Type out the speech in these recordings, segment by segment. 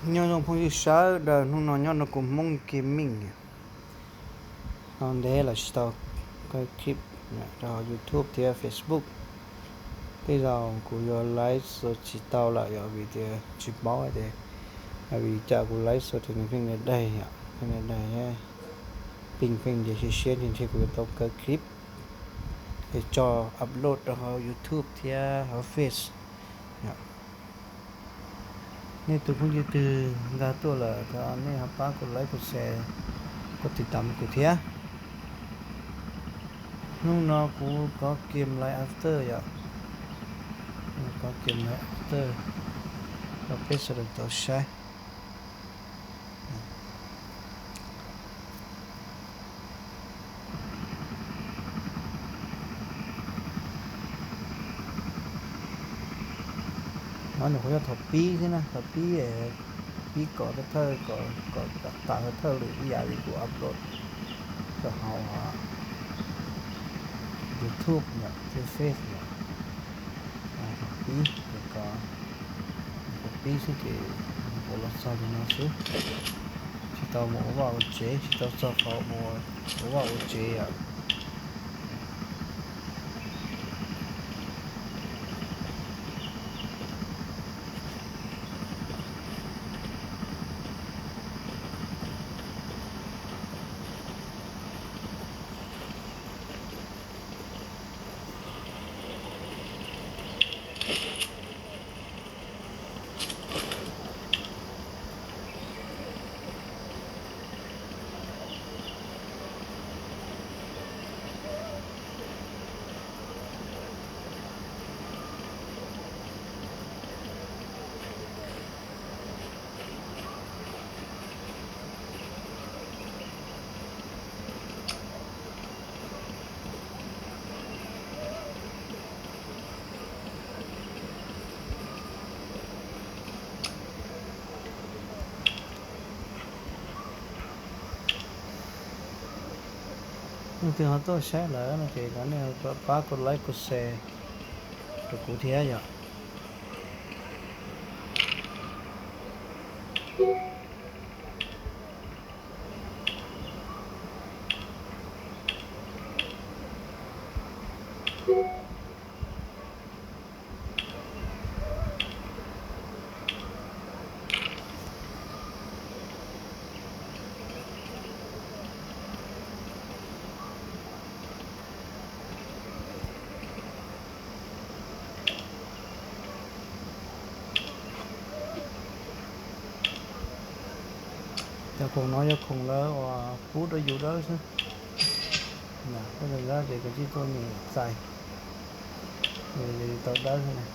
Nyob zoo phooj ywg sawv daws, hnub no nyob nrog kuv Hmoob Gaming. Tau ntev lawm tsis tau kaw clip rau hauv YouTube thiab Facebook. Tej zaum kuv yuav live show tsis tau lawm yom, vim tias tsis paub hais tias, vim cas kuv live show ces nws pheej daig daig yom, pheej daig daig, ping pheej nce siab siab, ntshe kuv yuav tau kaw clip es tso upload rau hauv YouTube thiab hauv Face yom. Nej tus phooj ywg twg nkag tuaj lawm thov nej ho pab kuv like, kuv share, kuv tiv tam kuv thiab. Hnub no kuv kov game Life After yom, kov game Life After rau peb sawv daws tau saib. No nws kuj yog thaum pib xwb na, thaum pib, pib kom thawj, kom tas thawj lwm ib yam li kuv upload rau hauv YouTube yom thiab Face yom. Thaum pib, thaum pib xwb ces kuv los txog li no xwb, tsis tau mus ua vaj ua tsev, tsis tau txog qhov mus ua vaj ua tsev yom. Leej twg ho tuaj saib lawm no ces thov nej pab kuv like, kuv share rau kuv thiab yom. Cov khoom no yog khoom lawv uas pub rau yus dawb xwb. Pub rau dawb ces koj tsij tuaj nias txais, tau dawb xwb na.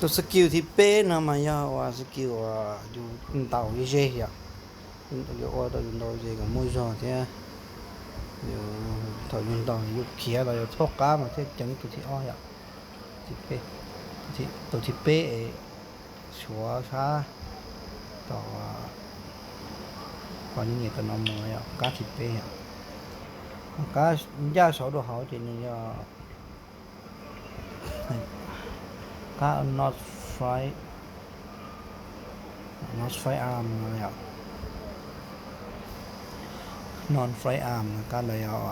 Skill thib peb no mas yog ua skill uas yus ntaus ze ze yom. Yuav ua rau yus ntaus ze kom muaj zog thiab. Yus, thaum yus ntaus yus khiav los yus thauj qab mas thiaj ceev tus thib ob yom. Tus thib peb es suav sab tom qhov nyiam tau no mus yom, qab thib peb yom. Qab ncaj saud rau hauv ces nws yog qab not fire, not fire arm no yom. Non fire arm no qab ntawd yog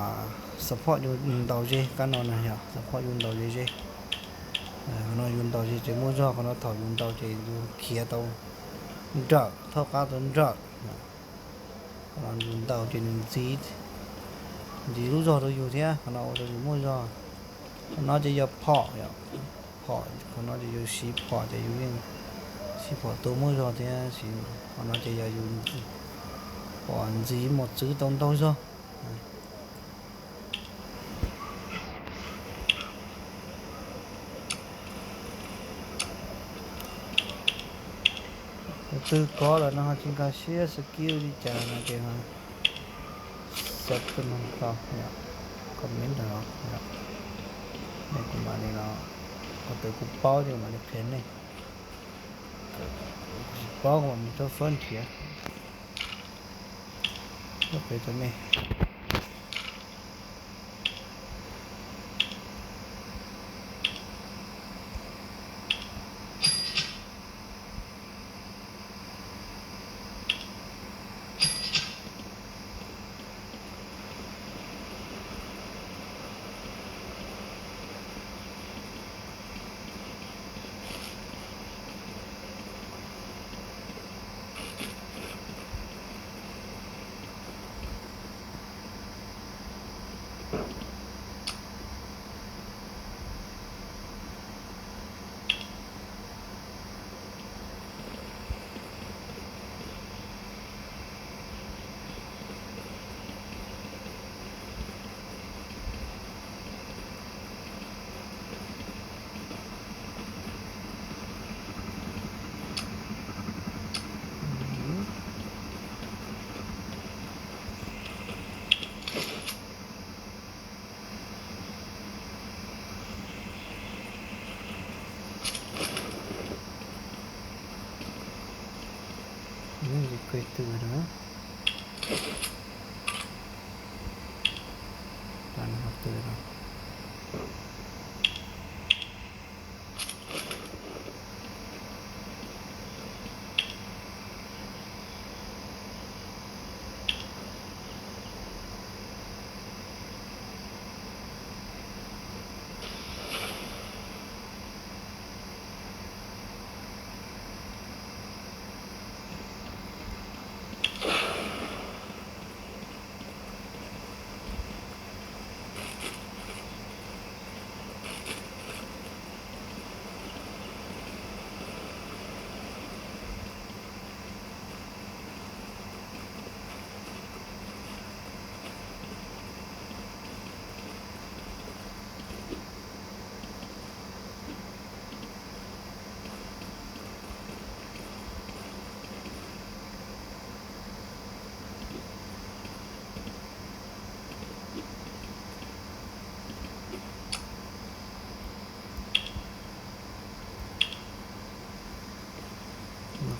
support yus ntaus ze, qab no na yog support yus ntaus ze ze. Qhov no yus ntaus ze ces muaj zog, qhov no thaum yus ntaus ces yus khiav tau nrawm, thauj qab tau nrawm. Qhov no yus ntaus ces nws ntxiv, ntxiv lub zog rau yus thiab, qhov no ua rau yus muaj zog. Qhov no ces yog phom yom, phom, qhov no ces yus siv phom ces yus yeej siv phom tua muaj zog thiab, qhov no ces yog yus pom ntxiv mos txwv tau ntau zog. Tus twg kov lawm no ho tsis nkag siab skill li cas no ces ho xa tuaj nug tau, comment rau no. Nej kuv mam li no, qhov twg kuv paub ces mam li qhia nej, kuv tsis paub kuv mam mus rau fab nrhiav. Peb tau nej. Kue twg no, twg no.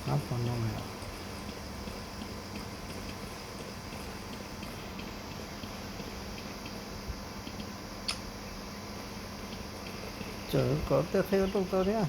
Qab pom no. Txawm kom tej qhia rooj tau thiab.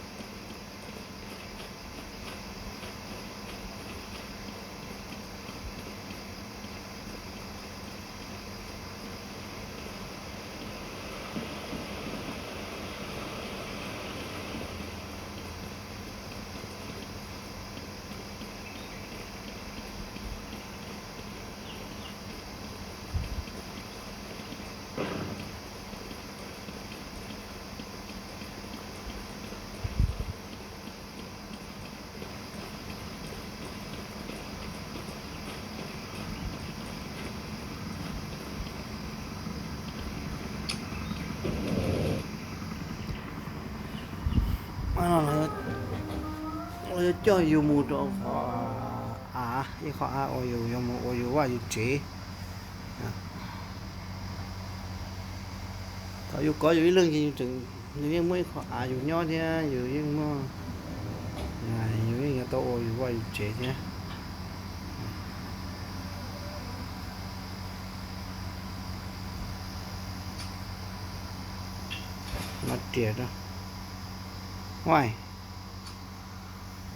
Mas no lawv Yuav coj yus mus rau qhov av, ib qhov av uas yus yuav mus ua yus vaj yus tsev. Thaum yus kov yus ib leeg ces yus tseem, yus yeej muaj ib qho av yus nyob thiab, yus yeej muaj, yus yeej yuav tau ua yus vaj yus tsev thiab. Nov riam rau. Huaj,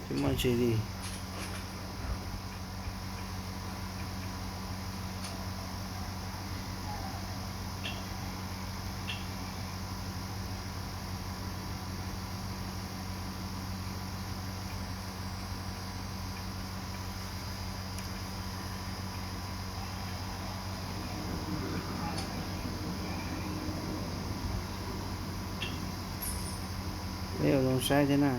tsis muaj tsis li. Peb yuav zoo saib thiab na.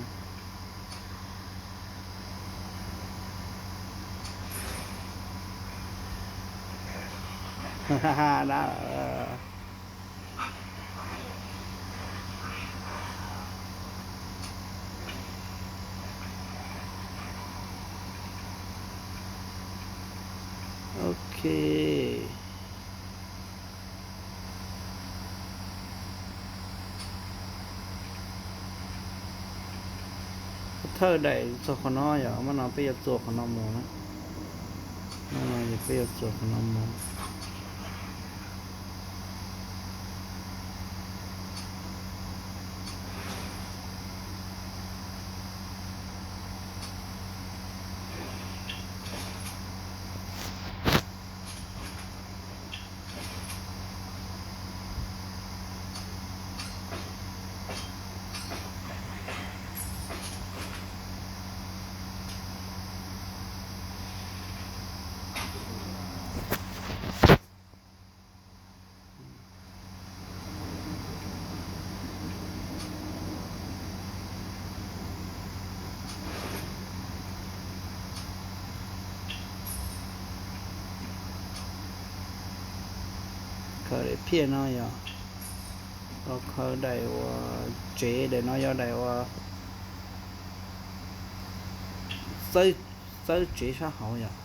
Dab. Ok. Thawj daim txog qhov no yom, mas no peb yuav txuas qhov no mus na. Mas no yog peb yuav txuas qhov no mus. Khaws daim phiaj no yog los khaws daim uas tsev, daim no yog daim uas txawb tsev sab hauv yom.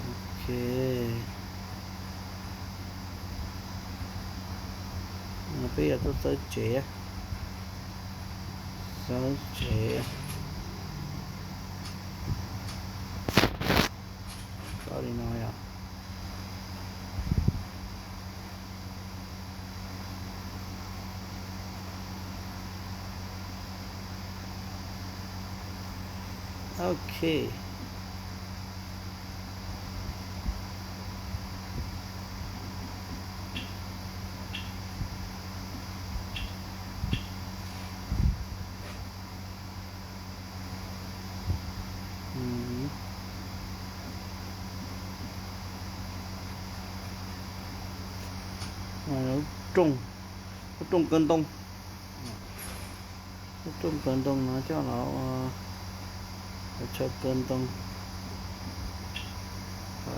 Ok. Peb yuav tuaj txawb tsev, txawb tsev. Txawb li no yom. Ok. Lub rooj, lub rooj kaw ntoo. Lub rooj kaw ntoo no coj los ua, chaw kaw ntoo.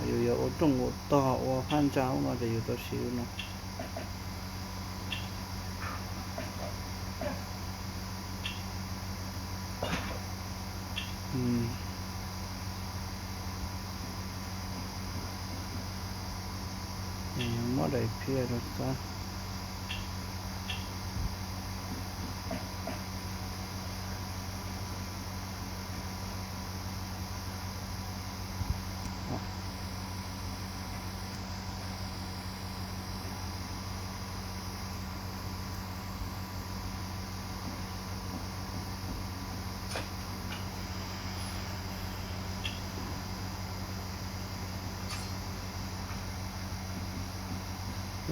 Yus yuav ua rooj ua tog ua phab ntsa ub no ces yus tau siv lub no. Muab daim phiaj rau xwb.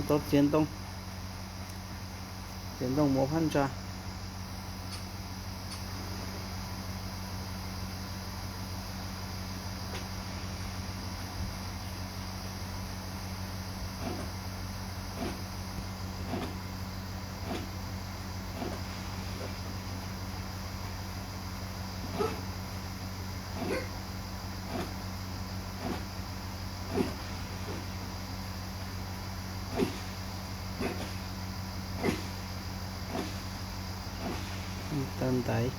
Tau txiav ntoo, txiav ntoo mus ua phab ntsa. taiv.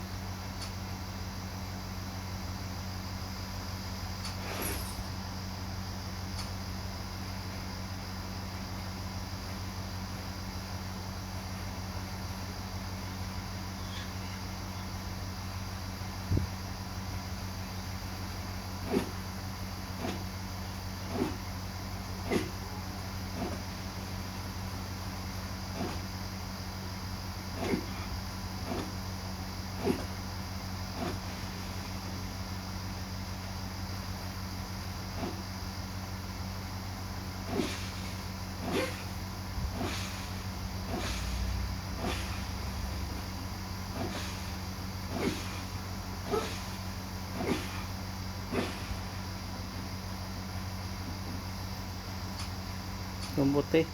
Tus npua teb.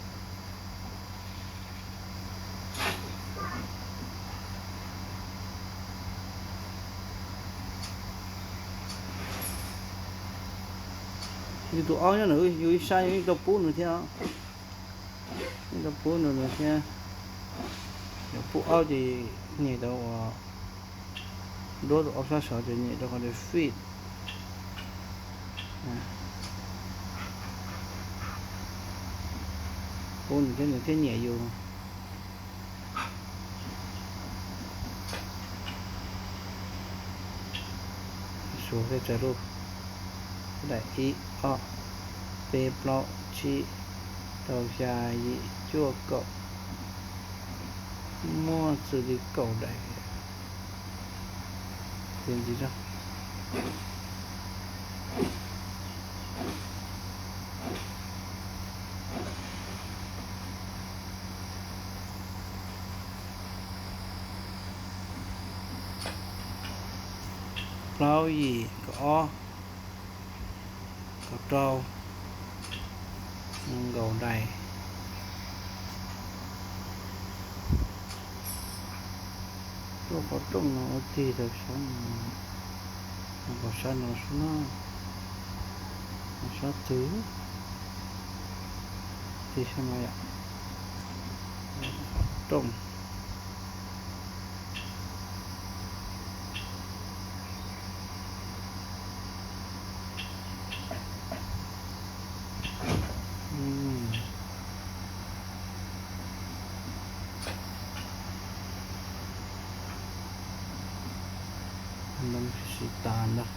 Yus tus aub nyob ntawm yus ib sab, yus yeej tau pub nws thiab. Yeej tau pub nws nws thiab. Yus pub aub ces nyem rau ua, duab rau aub sab saud ces nyem rau qhov tias feed. Pub nws thiab nws thiaj nyiam yus. Suav thiaj txais lub, daim ib, ob, peb, plaub, tsib, rau, xya, yim, cuaj, kaum. Muaj xws li kaum daim. Ces ntxiv rau plaub, yim, kaum ob, kaum rau, nkaum daim. Tuaj qhov rooj no ua tig rau sab no, qhov sab no xwb na, qhov sab twg, tig sab no yom, qhov rooj. Ntoo siv tas ntag.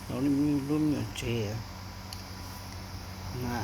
Lub me nyuam tsev na.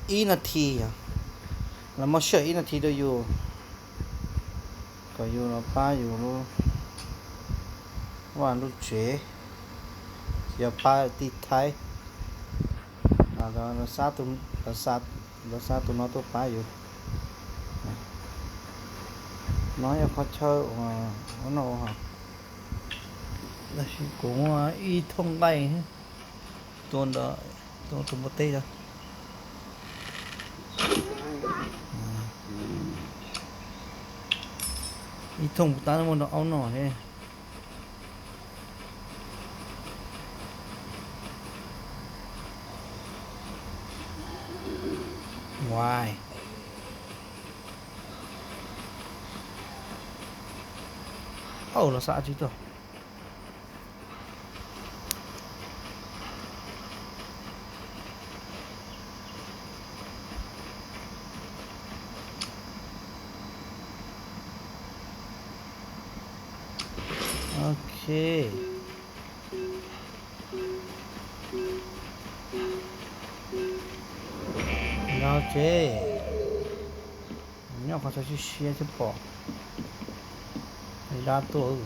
Ib nas this yom, los muab siab ib nas this rau yus, kom yus los pab yus lub vaj lub tsev, yog pab tij Thaib, los xa tus no tuaj pab yus. No yog qhov chaw ua no, tab sis kuv muaj ib thooj nqaij tua, tua tus npua teb. Ib thooj puas tab muaj nrog aub noj thiab. Uais, au, los xa tsis tuaj. Ok. Nyob tsev, nyob qhov siab siab thiab pom dab tuaj.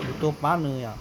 Yus tuaj pab nws yom.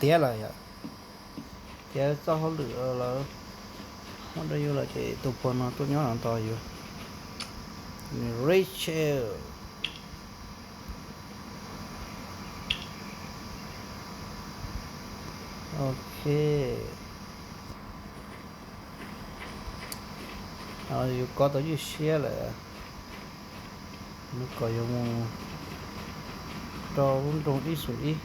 tiav lawm yom. Tiav txoj hauj lwm lawm, muab rau yus lawm ces tus pog no tuaj nyob no tos yus. Rachel. Ok. Yus kov tau ywj siab lawm, nws kom yus mus rau lub nroog ib xus ib.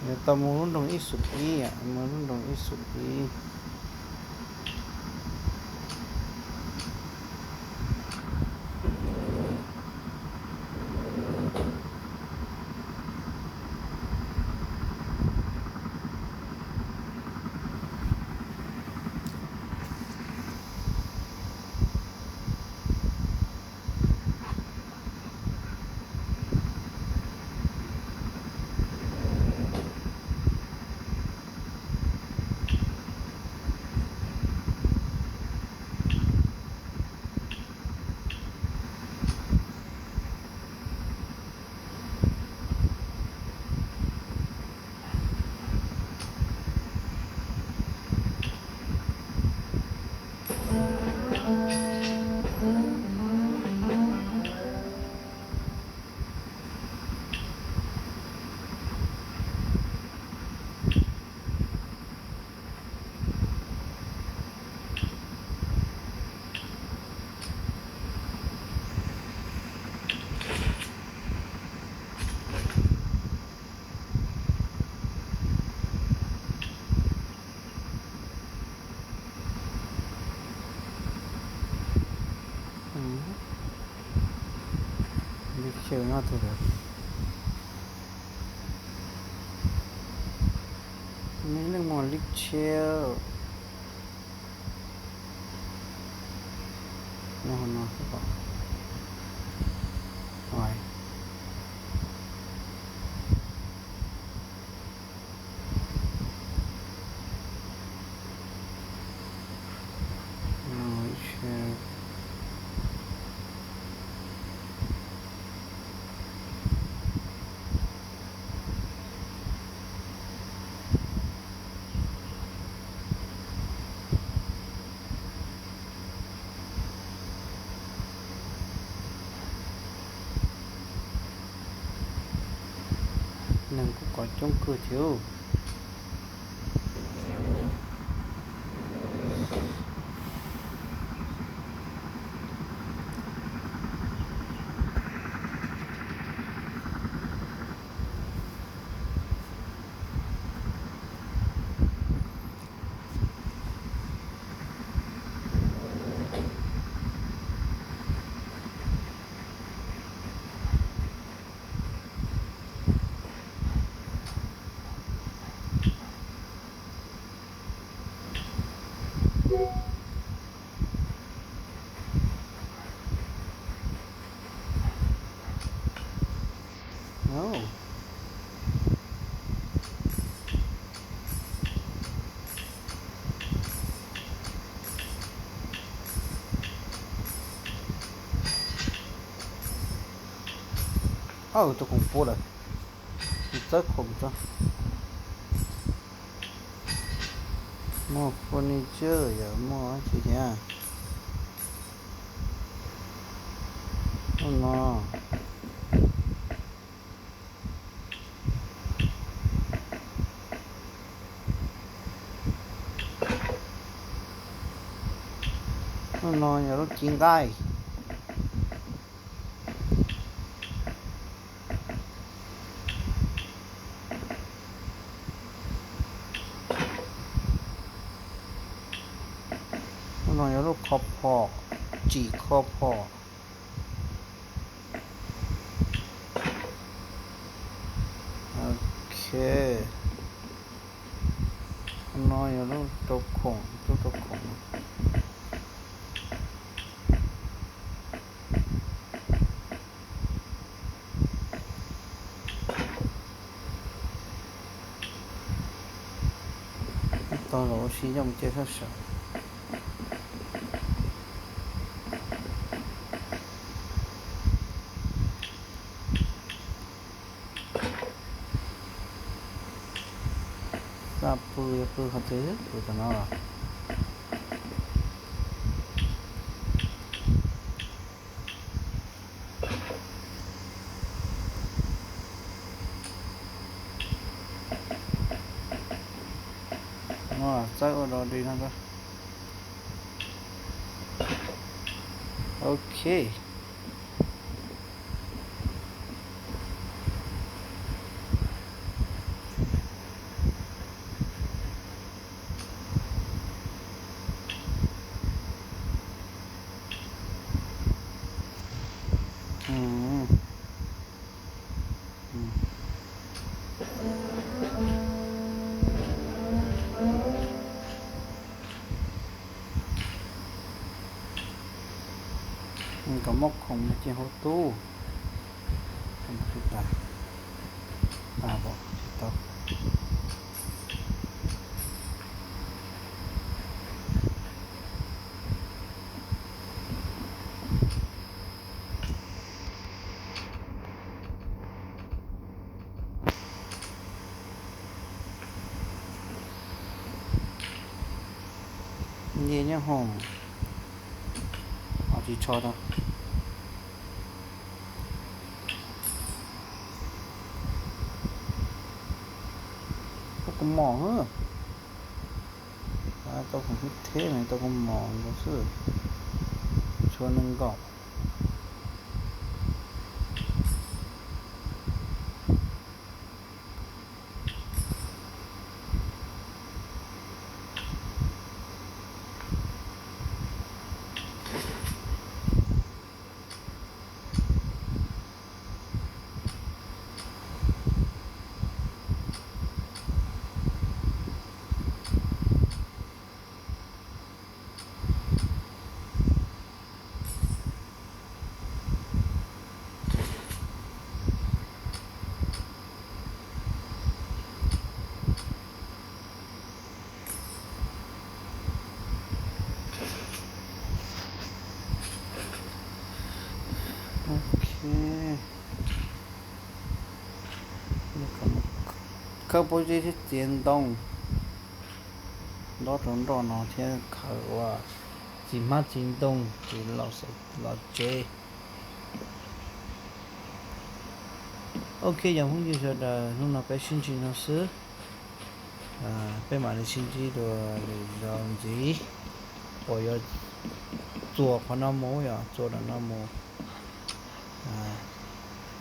Yus tau mus lub nroog ib xus ib, mus lub nroog ib xus ib. Lij Chel nyob twg lawm? Neb leej muam Lij Chel. Nyob hauv no xwb os. Neeg kuj kov coob kawg thiab. Aw, tus khoom puv lawm, txawb khoom tso. Muaj furniture yog muaj dab tsi thiab? Ub no. Ub no yog lub ci nqaij. Ub no yog lub kho phom, tsim kho phom. Ok. Ub no yog lub rau khoom, lub rau khoom. Los ua si coj mus cia sab sawv. Xaj pw, pw qhov twg, pw tom no los? Txawb ua dog dig no. Ok. Kom muaj khoom ces hauv tub. Nce nyob hoom, ho tsis tsho tau. Tau kuv mom, tau kuv theb, tau kuv mom nkaus xwb, tshuav nees nkaum. Ok. Khawb pob zeb thiab txiav ntoo, nto rau nroj no thiab khaws ua txiv hmab txiv ntoo ces los tsev. Ok, cov phooj ywg sawv daws, hnub no peb sib ntsib no xwb. Peb mam li sib ntsib dua lwm zaus ntxiv uas yuav txuas qhov no mus, yog txuas ram no mus.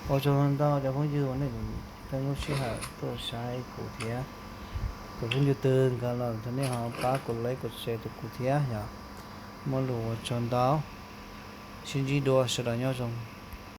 Ua tsaug ntau cov phooj ywg uas nej pheej lub sij hawm tuaj saib kuv thiab. Tus phooj ywg twg nkag los thov nej ho pab kuv like, kuv share rau kuv thiab yog. Muaj lus ua tsaug ntau. Sib ntsib dua, sawv daws nyob zoo.